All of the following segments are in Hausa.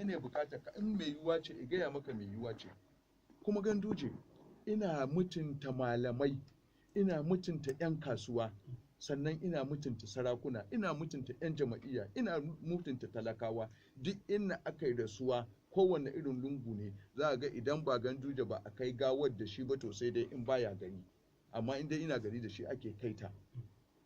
Menene bukatar ka? In mai yiwuwa ce, i gaya maka mai yiwuwa ce. Kuma Ganduje, ina mutunta malamai, ina mutunta 'yan kasuwa, sannan ina mutunta sarakuna, ina mutunta 'yan jama'iyya, ina mutunta talakawa. Duk inda aka yi rasuwa, kowane irin lungu ne, za a ga idan ba Ganduje ba a kai gawar da shi ba, to sai dai in baya gari. Amma in dai ina gari, da shi ake kaita,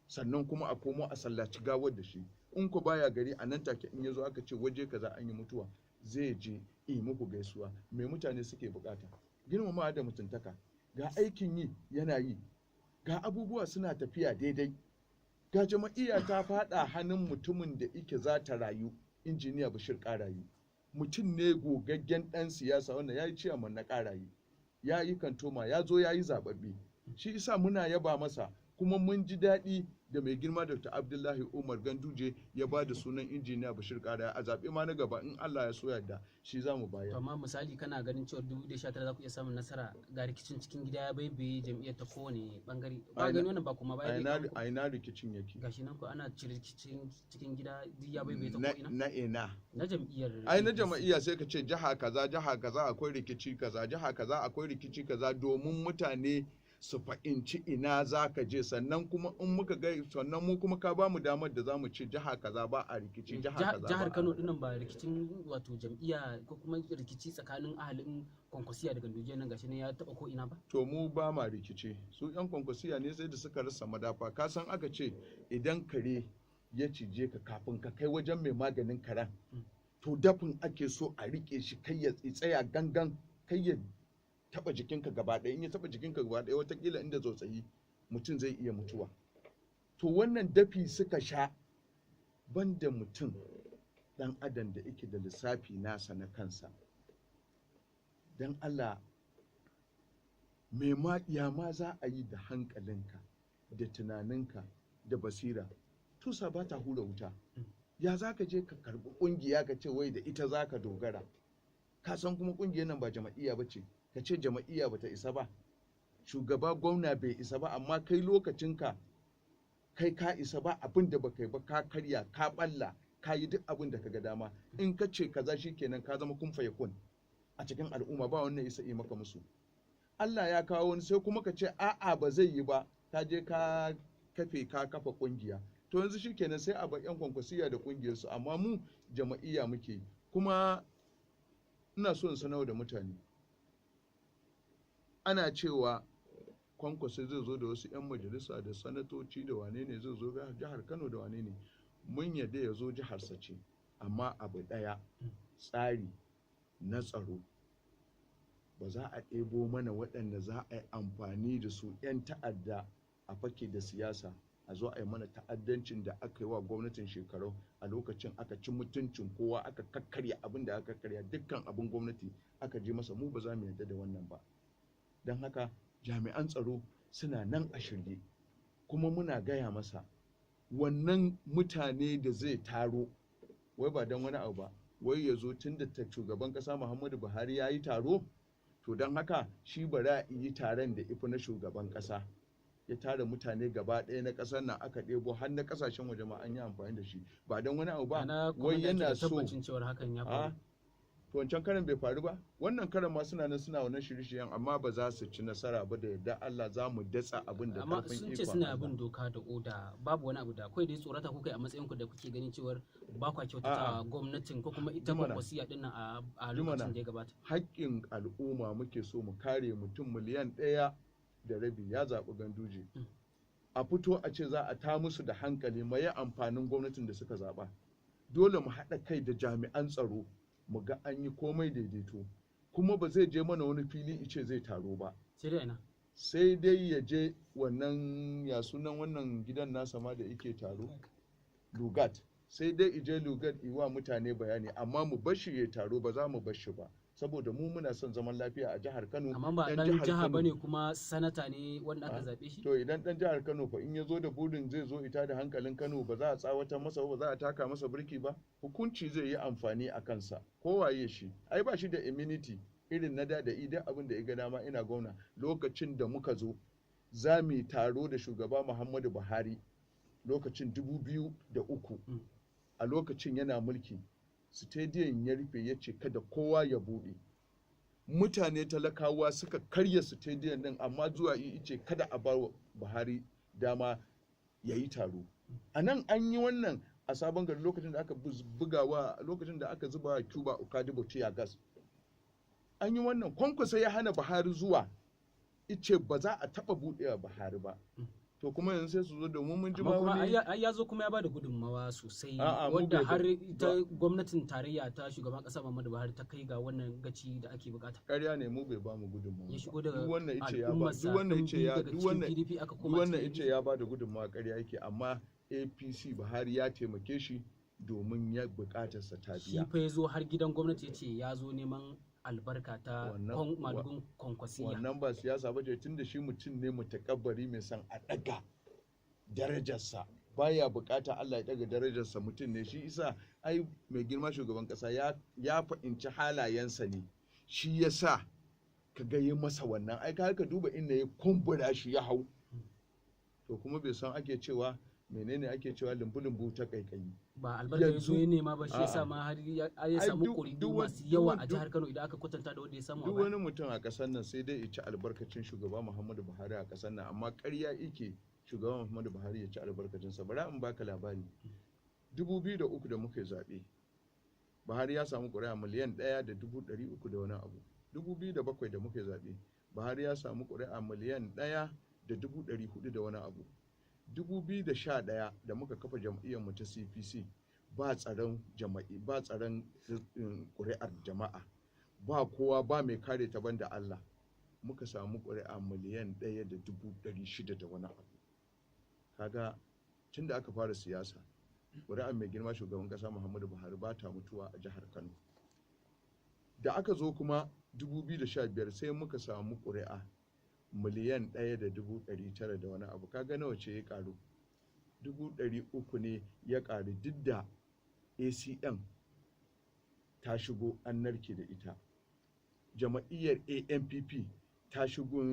sannan kuma a komo a sallaci gawar da shi. In ku baya gari, a nan take in ya zo aka ce waje kaza an yi mutuwa, zai je yi muku gaisuwa. Me mutane suke bukata? Girmamawa da mutuntaka. Ga aikin yi yana yi, ga abubuwa suna tafiya daidai, ga jama'iyya ta fada hannun mutumin da ike za ta rayu. Injiniya Bashir Karaye mutum ne gogaggen dan siyasa wanda ya yi ciyaman na Karaye, ya yi kantoma, ya zo ya yi zababbe. Shi isa muna yaba masa, kuma mun ji daɗi da mai girma Dr. Abdullahi Umar Ganduje ya ba da sunan Injiniya Bashir Karaye a zaɓe ma na gaba. In Allah ya so yarda, shi za mu bayar. To amma misali, kana ganin cewa 2019 za ku iya samun nasara, ga rikicin cikin gida ya baibaye jam'iyyar ta kowane bangare? Ba gani wannan ba kuma ba ya A ina rikicin yake? Gashi nan ko ana rikicin cikin gida, duk ya baibaye ta ko ina. Na ina? Na jam'iyyar. Ai na jam'iyya sai ka ce jiha kaza, jiha kaza akwai rikici kaza, jiha kaza akwai rikici kaza, domin mutane su fahimci ina za ka je. Sannan kuma in muka ga, sannan mu kuma ka ba mu damar da za mu ce jiha kaza ba a rikici, jiha kaza. Jihar Kano dinnan ba rikicin wato jam'iyya ko kuma rikici tsakanin ahalin Kwankwasiya da Ganduje nan gashi ne ya taba ko ina ba? To mu ba ma rikici. Su yan Kwankwasiya ne sai da suka rasa madafa. Ka san aka ce idan kare ya cije ka, kafin ka kai wajen mai maganin karen, to dafin ake so a rike shi, kai ya tsaya gangan, kai ya taba jikinka gaba ɗaya. In ya taba jikinka gaba ɗaya, watakila inda tsotsayi, mutum zai iya mutuwa. To wannan dafi suka sha. Banda mutum ɗan adam da yake da lissafi nasa na kansa, don Allah me ma ya ma za a yi da hankalinka da tunaninka da basira? Tusa ba ta hura wuta. Ya za ka je ka karɓi ƙungiya ka ce wai da ita za ka dogara? Ka san kuma ƙungiyar nan ba jama'iyya ba ce. Ka ce jama'iyya ba ta isa ba, shugaba gwamna bai isa ba, amma kai lokacinka kai ka isa, ba abin da baka yi ba. Ka karya, ka balla, ka yi duk abin da ka ga dama. In ka ce kaza, kenan ka zama kun kun a cikin al'umma, ba wannan isa yi maka musu. Allah ya kawo wani, sai kuma ka ce a'a, ba zai yi ba. Ka je ka kafe, ka kafa kungiya. To yanzu shikenan, sai a bar yan Kwankwasiya da kungiyarsu, amma mu jama'iyya muke. Kuma ina so in sanar da mutane, ana cewa Kwankwaso zai zo da wasu 'yan majalisa da sanatoci da wane ne, zai zo jihar Kano da wane ne. Mun yadda ya zo, jiharsa ce, amma abu ɗaya, tsari na tsaro, ba za a ɗebo mana waɗanda za a yi amfani da su 'yan ta'adda, a fake da siyasa a zo a yi mana ta'addancin da aka yi wa gwamnatin Shekarau a lokacin, aka ci mutuncin kowa, aka kakkarya abin da aka karya, dukkan abin gwamnati aka je masa. Mu ba za mu yarda da wannan ba. Don haka jami'an tsaro suna nan a shirye, kuma muna gaya masa wannan mutane da zai taro, wai ba don wani abu ba, wai ya zo tun da shugaban kasa Muhammadu Buhari ya yi taro, to don haka shi bari a yi taron da ifi na shugaban kasa. Ya tara mutane gaba ɗaya na ƙasar nan, aka ɗebo har na ƙasashen waje ma an yi amfani da shi, ba don wani abu ba, wai yana so tabbacin cewar hakan ya faru. To wancan karan bai faru ba, wannan karan ma suna nan suna wannan shirye-shiryen, amma ba za su ci nasara ba. Da yadda Allah za mu datsa abin da Amma karfin sun ce ikon suna Allah. bin doka da oda, babu wani abu da kawai dai tsorata kuka yi a matsayin ku da kuke ganin cewar ba kwa kyautata A'a. gwamnatin ko kuma ita Jumana. Kwankwasiya din nan a Jumana. lokacin da ya gabata. Haƙƙin al'umma muke so mu kare. Mutum miliyan 1.5 ya zaɓi Ganduje. A fito a ce za a ta musu da hankali, mai amfanin gwamnatin da suka zaɓa? Dole mu haɗa kai da jami'an tsaro mu ga an yi komai daidaito. Kuma ba zai je mana wani fili ice zai taro ba. Sai dai ina? Sai dai ya je wannan, ya sunan wannan gidan nasa ma da yake taro, Lugat. Sai dai ije Lugat iwa mutane bayani, amma mu bashi ya taro, ba za mu bashi ba, saboda mu muna son zaman lafiya a jihar Kano. Amma ba Ɗan dan jihar jiha Kano. bane, kuma sanata ne wanda aka zabe shi. To idan dan jihar Kano fa in ya zo da burin zai zo ita da hankalin Kano, ba za a tsawatar masa ba, za a taka masa birki ba? Hukunci zai yi amfani a kansa, kowaye shi. Ai ba shi da immunity irin na da, da idan abin da ya ga dama. Ina gwamna lokacin da muka zo za mu yi taro da shugaba Muhammadu Buhari lokacin 2003, a lokacin yana mulki. Stadium ya rufe, ya ce kada kowa ya buɗe. Mutane talakawa suka karya stadium din, amma zuwa yi ce kada a bar Buhari dama ya yi taro. A nan an yi wannan a Sabon Gari lokacin da aka bugawa, lokacin da aka zuba Chuba Okadigbo tear gas. An yi wannan. Kwankwaso ya hana Buhari zuwa, ice ba za a taba buɗewa Buhari ba. To kuma yanzu sai su zo domin mun ji ma Amma kuma wani ai ya zo kuma ya bada gudunmawa sosai, A'a, mu wadda bai har ita gwamnatin tarayya ta shugaban kasa Muhammadu Buhari ta kai ga wannan gaci da ake bukata. Ƙarya ne, mu bai ba mu gudunmawa Ya ba. shigo daga Duk wannan ice ya ba al'ummarsa, duk wannan ice ɗan biyu ya daga duk cikin wannan PDP aka duk koma wannan cikin ice ya ba da gudunmawa, ƙarya yake. Amma APC, Buhari ya taimake shi domin ya buƙatarsa ta Shi biya. fa ya zo har gidan gwamnati ya ce ya zo neman albarka ta madugun Kwankwasiya. Wannan ba siyasa ba ce, tunda shi mutum ne mutakabbari mai son a ɗaga darajarsa, baya bukata Allah ya ɗaga darajarsa. Mutum ne shi isa ai mai girma shugaban ƙasa ya fahimci halayensa ne, shi ya sa ka ga yi masa wannan. Ai ka duba inda ya kumbura shi ya hau. To kuma bai san ake cewa menene, ake cewa lumbu-lumbu ta kaikayi. Ba albarka ya zo Yanzu ya nema ba, shi ya sa A'a. ma har ya Ai, samu duk ƙuri'u masu duk yawa a jihar Kano idan aka kwatanta da wanda ya samu a duk baya. wani mutum a ƙasar nan sai dai ya ci albarkacin shugaba Muhammadu Buhari a ƙasar nan, amma ƙarya yake shugaba Muhammadu Buhari ya ci albarkacinsa. Bari in baka labari. 2003 da muka yi zaɓe, Buhari ya samu ƙuri'a 1,300,000 da wani abu. 2007 da muka yi zaɓe, Buhari ya samu ƙuri'a 1,400,000 da wani abu. 2011 da muka kafa jam'iyyar mu ta CPC, ba tsaron jama'i, ba tsaron ƙuri'ar jama'a, ba kowa, ba mai kare ta banda Allah, muka samu ƙuri'a 1,600,000 da wani abu. Kaga tun da aka fara siyasa, ƙuri'ar mai girma shugaban ƙasa Muhammadu Buhari ba ta mutuwa a jihar Kano. Da aka zo kuma 2015 sai muka samu ƙuri'a 1,900,000 da wani abu. Kaga nawa ce ya ƙaru? 300,000 ne ya ƙaru, duk da ACN ta shigo an narke da ita, jama'iyyar ANPP ta shigo,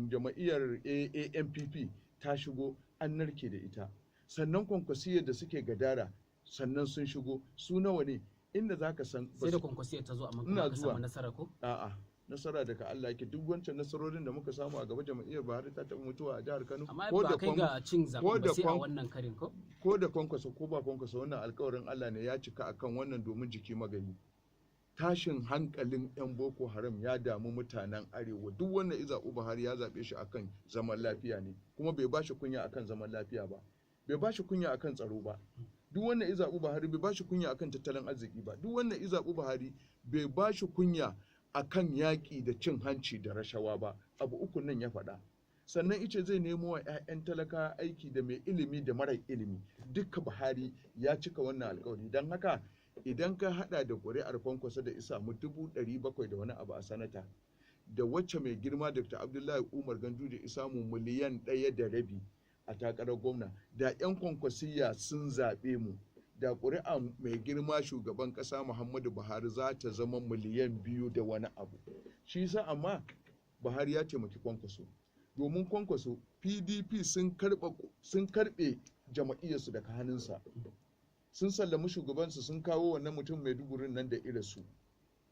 jama'iyyar AANPP ta shigo an narke da ita, sannan Kwankwasiyar da suke gadara sannan sun shigo, su nawa ne? Inda za ka san Sai da Kwankwasiyar ta zo amma kuma Ina aka zuwa. samu nasara ko? A'a, nasara daga Allah yake. Duk wancan nasarorin da muka samu a gaba, jama'iyyar Buhari ta taɓa mutuwa a jihar Kano? Amma Ko ba da kai ga cin zaɓen ko ba da sai a wannan karin ko? Ko da Kwankwaso ko ba Kwankwaso, wannan alkawarin Allah ne ya cika akan wannan, domin jiki magayi. Tashin hankalin 'yan Boko Haram ya damu mutanen arewa. Duk wannan iza Buhari ya zaɓe shi akan zaman lafiya ne, kuma bai ba shi kunya akan zaman lafiya ba, bai ba shi kunya akan tsaro ba. Duk wannan iza Buhari bai ba shi kunya akan tattalin arziki ba. Duk wannan iza Buhari bai ba shi kunya akan yaƙi da cin hanci da rashawa ba. Abu uku nan ya faɗa. Sannan ice zai nemo wa 'ya'yan talaka aiki, da mai ilimi da mara ilimi duka. Buhari ya cika wannan alkawari. Don haka idan ka hada da ƙuri'ar Kwankwaso da isa mu 700,000 da wani abu a sanata, da wacce mai girma Dr. Abdullahi Umar Ganduje isa mu 1.5 miliyan a takarar gwamna, da 'yan Kwankwasiyya sun zaɓe mu, da ƙuri'a mai girma shugaban ƙasa Muhammadu Buhari za ta zama 2 miliyan da wani abu. Shi sa amma Buhari ya taimaki Kwankwaso, domin Kwankwaso PDP sun karɓe jama'iyyarsu daga hannunsa, sun sallami shugabansu, sun kawo wannan mutum Maidugurin nan da irinsu,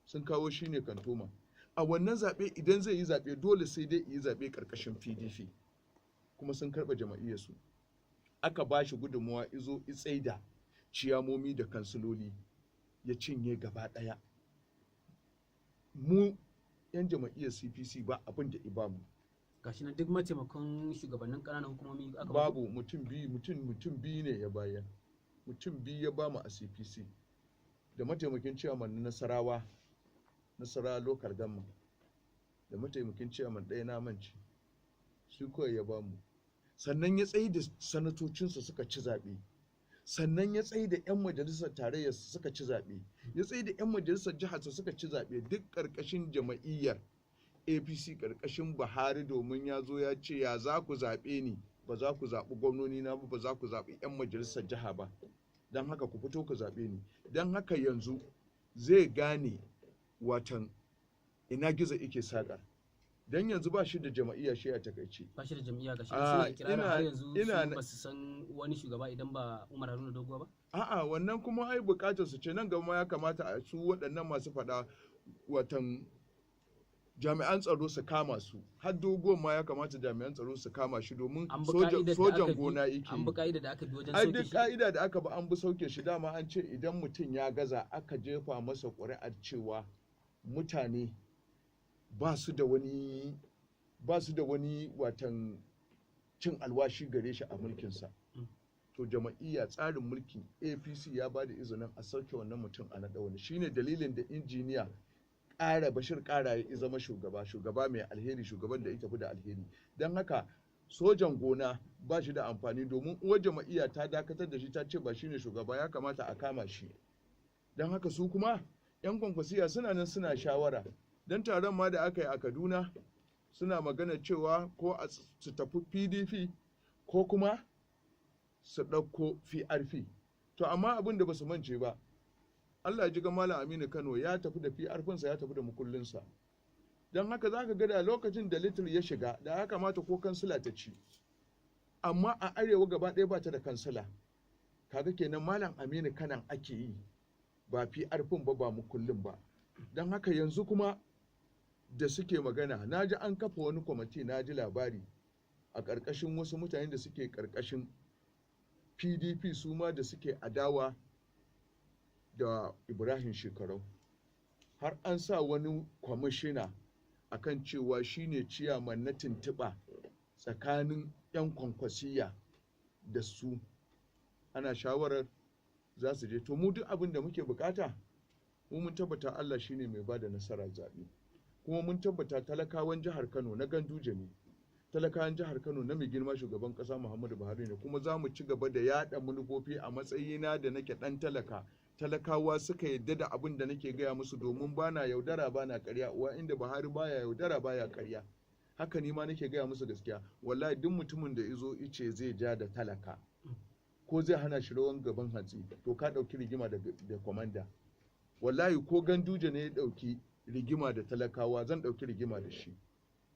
sun kawo shi ne kantoma. A wannan zaɓe, idan zai yi zaɓe, dole sai dai yi zaɓe ƙarƙashin PDP, kuma sun karɓe jama'iyyarsu. Aka ba shi gudunmawa, izo itsaida ciyamomi da kansiloli, ya cinye gaba ɗaya. Mu 'yan jama'iyyar CPC ba abin da ibamu. Gashi nan duk mataimakon shugabannin ƙananan hukumomi aka ba ku? Babu mutum biyu, mutum biyu ne ya bayar, mutum biyu ya bamu a CPC, da mataimakin ciyaman na Nasarawa, Nasarawa Local Government, da mataimakin ciyaman ɗaya na manci, su kawai ya bamu. Sannan ya tsaye da sanatocinsa suka ci zaɓe, sannan ya tsaye da 'yan majalisar tarayyar suka ci zaɓe, ya tsaye da 'yan majalisar jihar suka ci zaɓe, duk ƙarƙashin jama'iyyar APC, ƙarƙashin Buhari, domin ya zo ya ce, "Ya za ku zaɓe ni, ba za ku zaɓi gwamnoni na ba, ba za ku zaɓi 'yan majalisar jiha ba? Don haka ku fito ku zaɓe ni." Don haka yanzu zai gane watan ina gizo ike saƙar. Don yanzu ba shi da jama'iyya shi a takaice. Ba shi da jam'iyya, ga shi Ah, suna ikirarin har yanzu ina su ba su san wani shugaba idan ba Umar Haruna Doguwa ba. A'a, wannan kuma ai bukatar su ce. Nan gaba ma ya kamata a su waɗannan masu faɗa, watan jami'an tsaro su kama su. Har Doguwan ma ya kamata jami'an tsaro su kama shi domin An bi ka'idar da sojan aka bi gona yake An yi. bi ka'idar da aka bi wajen Ai soke duk shi. ka'ida da aka bi, an bi sauke shi. Dama an ce idan mutum ya gaza, aka jefa masa ƙuri'ar cewa mutane ba su da wani watan cin alwashi gare shi a mulkinsa, to jama'iyya, tsarin mulkin APC ya ba da izinin a sauke wannan mutum a naɗa wani. Shine dalilin da Injiniya ƙara Bashir Ƙara ya zama shugaba, shugaba mai alheri, shugaban da ya tafi da alheri. Don haka sojan gona ba shi da amfani, domin uwar jama'iyya ta dakatar da shi, ta ce ba shine shugaba, ya kamata a kama shi. Don haka su kuma 'yan Kwankwasiya suna nan suna shawara. Don taron ma da aka yi a Kaduna, suna magana cewa ko a su tafi PDP ko kuma su ɗauko PRP. To amma abin da ba su mance ba, Allah ji ga Malam Aminu Kano, ya tafi da PRP-sa, ya tafi da mukullinsa. Don haka za ka ga da lokacin da Little ya shiga, da ya kamata ko kansila ta ci, amma a arewa gaba ɗaya ba ta da kansila. Kaga kenan Malam Aminu Kanan ake yi, ba PRP ba, ba mukullin ba. Don haka yanzu kuma da suke magana, na ji an kafa wani kwamiti, na ji labari a ƙarƙashin wasu mutane da suke ƙarƙashin PDP, su ma da suke adawa da Ibrahim Shekarau. Har an sa wani kwamishina akan cewa shine ciyaman na tuntuɓa tsakanin 'yan Kwankwasiya da su. Ana shawarar za su je. To mu duk abin da muke bukata, mu mun tabbata Allah shine mai bada nasara zaɓe, kuma mun tabbata talakawan jihar Kano na Ganduje ne, talakawan jihar Kano na mai girma shugaban ƙasa Muhammadu Buhari ne. Kuma za mu ci gaba da yaɗa manufofi a matsayina da nake ɗan talaka. Talakawa suka yadda da abin da nake gaya musu, domin bana yaudara, bana ƙarya. Uwa inda Buhari baya yaudara, baya ƙarya, haka ni ma nake gaya musu gaskiya. Wallahi duk mutumin da izo ice zai ja da talaka ko zai hana shi rawan gaban hantsi, to ka ɗauki rigima da kwamanda. Wallahi ko Ganduje ne ya ɗauki rigima da talakawa, zan ɗauki rigima da shi.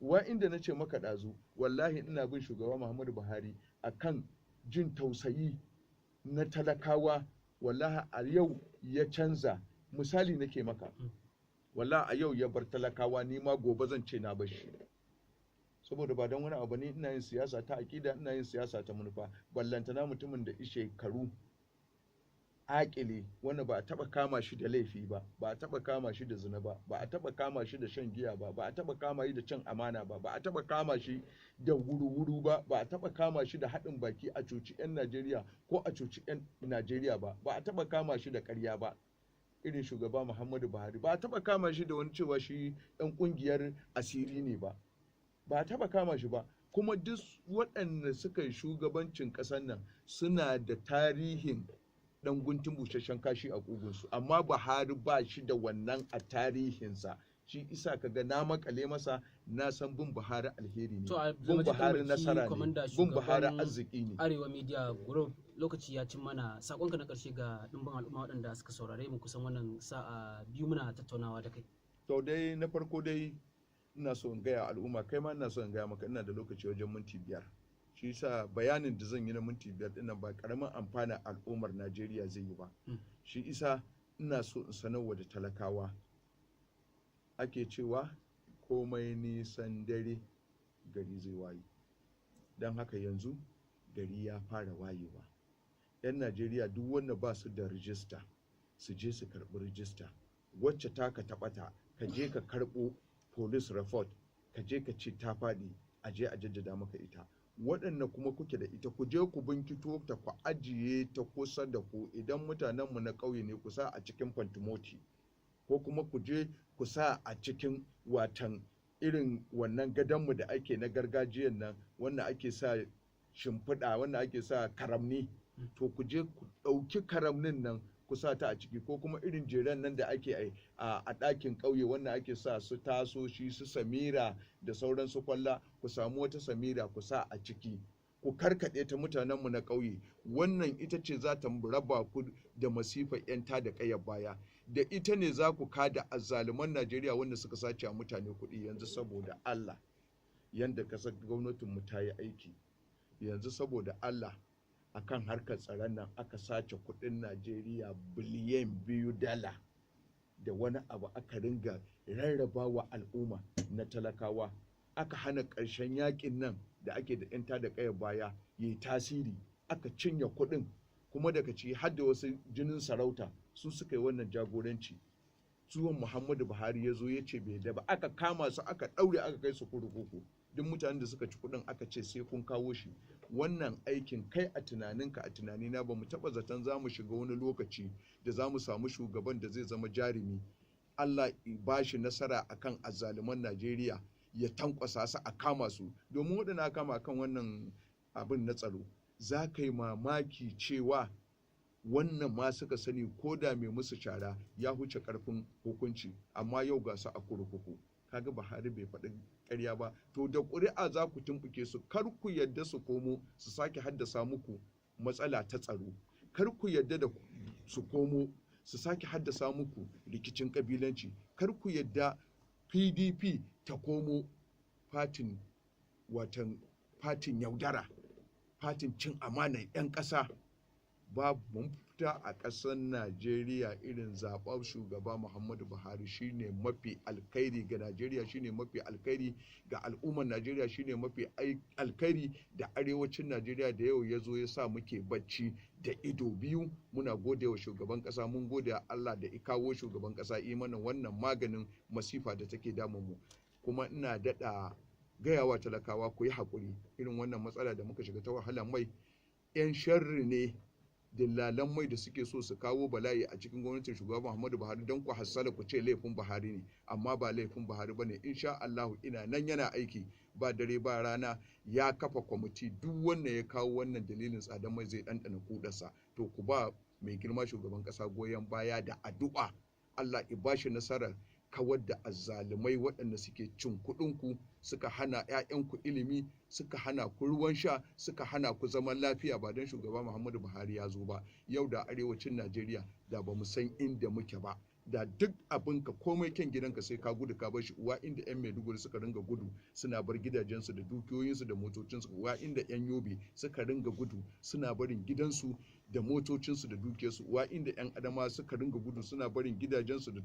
Wa inda na ce maka ɗazu, wallahi ina bin shugaba Muhammadu Buhari akan jin tausayi na talakawa. Wallahi a yau ya canza, misali nake maka, wallahi a yau ya bar talakawa, ni ma gobe zan ce na bar shi. Saboda ba don wani abu ne, ina yin siyasa ta aƙida, ina yin siyasa ta manufa. Ballantana mutumin da shekaru akili, wanda ba a taba kama shi da laifi ba, ba a taba kama shi da zina ba, ba a taba kama shi da shan giya ba, ba a taba kama shi da cin amana ba, ba a taba kama shi da wuru-wuru ba, ba a taba kama shi da haɗin baki a cuci 'yan Najeriya ko a cuci 'yan Najeriya ba, ba a taba kama shi da ƙarya ba irin shugaba Muhammadu Buhari, ba a taba kama shi da wani cewa shi ɗan ƙungiyar asiri ne ba, ba a taba kama shi ba. Kuma duk waɗanda suka yi shugabancin ƙasar nan suna da tarihin ɗan guntun busasshen kashi a ƙugunsu, amma Buhari ba shi da wannan a tarihinsa. Shi isa ka ga na makale masa. Na san bin Buhari alheri ne, To a bin Buhari nasara ne, Kwamanda bin Buhari shugaban arziki ne. Arewa Media Group, lokaci ya cin mana. Sakonka na ƙarshe ga ɗimbin al'umma waɗanda suka saurare mu kusan wannan sa'a 2 muna tattaunawa da kai. To dai na farko dai ina so in gaya al'umma, kai ma ina so in gaya maka, ina da lokaci wajen minti 5. Shi yasa bayanin da zan yi na minti 5 dinnan ba karamin amfana al'ummar Najeriya zai yi ba. Shi isa ina so in sanarwa da talakawa, ake cewa komai nisan dare gari zai waye. Don haka yanzu gari ya fara wayewa. 'Yan Najeriya, duk wanda ba su da rijista su je su karɓi rijista. Wacce taka taɓata, ka je ka karɓo police report, ka je ka ce ta faɗi, a je a jaddada maka ita. Waɗanda kuma kuke da ita, ku je ku binkito ta, ku ajiye ta kusa da ku. Idan mutanenmu na ƙauye ne, ku sa a cikin fantimoti, ko kuma ku je ku sa a cikin watan irin wannan gadonmu da ake na gargajiyan nan, wanda ake sa shimfiɗa, wanda ake sa karamni. To ku je ku ɗauki karamnin nan ku sa ta a ciki, ko kuma irin jeren nan da ake a ɗakin ƙauye, wanda ake sa su tasoshi, su samira da sauran su kwalla, ku samu wata samira ku sa a ciki, ku karkaɗe ta. Mutanenmu na ƙauye, wannan ita ce za ta raba ku da masifar 'yan da ƙayar baya. Da ita ne za ku kada azzaluman Najeriya wanda suka sace a mutane kuɗi. Yanzu saboda Allah, yanda kasar gwamnatinmu ta yi aiki yanzu, saboda Allah, akan harkar tsaron nan aka sace kuɗin Najeriya biliyan 2 dala da wani abu, aka ringa rarraba wa al'umma na talakawa, aka hana ƙarshen yakin nan da ake da 'yan tada ƙayar baya yi tasiri, aka cinye kuɗin, kuma daga ci har da wasu jinin sarauta su suka yi wannan jagoranci. Zuwan Muhammadu Buhari ya zo ya ce bai da ba, aka kama su, aka ɗaure, aka kai su kurkuku. Duk mutanen da suka ci kuɗin aka ce sai kun kawo shi. Wannan aikin, kai a tunaninka, a tunanina, ba mu taɓa zaton za mu shiga wani lokaci da za mu samu shugaban da zai zama jarumi, Allah ba shi nasara akan azzaluman Najeriya, ya tankwasa su, a kama su, domin waɗanda aka kama akan wannan abin na tsaro, za ka yi mamaki cewa wannan ma suka sani ko da mai musu shara ya huce karfin hukunci, amma yau ga su a kurkuku. Kaga Buhari bai faɗi ƙarya ba. To da ƙuri'a za ku tumɓuke su. Kar ku yadda su komo su sake haddasa muku matsala ta tsaro. Kar ku yadda da su komo su sake haddasa muku rikicin ƙabilanci. Kar ku yadda PDP ta komo fatin, watan fatin yaudara, fatin cin amanar 'yan ƙasa. Babu mun fita a ƙasar Najeriya irin zaɓen shugaba Muhammadu Buhari. Shine mafi alkhairi ga Najeriya, shine mafi alkhairi ga al'ummar Najeriya, shine mafi alkhairi da arewacin Najeriya da yau ya zo ya sa muke bacci da ido biyu. Muna gode wa shugaban ƙasa, mun gode wa Allah da i kawo shugaban ƙasa yi mana wannan maganin masifa da take damun mu. Kuma ina daɗa gaya wa talakawa, ku yi haƙuri. Irin wannan matsala da muka shiga ta wahalar mai, 'yan sharri ne, dillalan mai da suke so su kawo bala'i a cikin gwamnatin shugaba Muhammadu Buhari don ku hassala ku ce laifin Buhari ne, amma ba laifin Buhari bane. Insha Allahu ina nan yana aiki ba dare ba rana, ya kafa kwamiti. Duk wanda ya kawo wannan dalilin tsadan mai zai ɗanɗana kudarsa. To ku ba mai girma shugaban ƙasa goyon baya da addu'a, Allah ya bashi nasarar kawar da azzalumai waɗanda suke cin kuɗinku, suka hana 'ya'yanku ilimi, suka hana ku ruwan sha, suka hana ku zaman lafiya. Ba don shugaba Muhammadu Buhari ya zo ba, yau da arewacin Najeriya da ba mu san inda muke ba. Da duk abinka, komai kyan gidanka, sai ka gudu ka bar shi. Uwa inda 'yan Maiduguri suka ringa gudu suna bar gidajensu da dukiyoyinsu da motocinsu, uwa inda 'yan Yobe suka ringa gudu suna barin gidansu da motocinsu da dukiyarsu, uwa inda 'yan Adama suka ringa gudu suna barin gidajensu da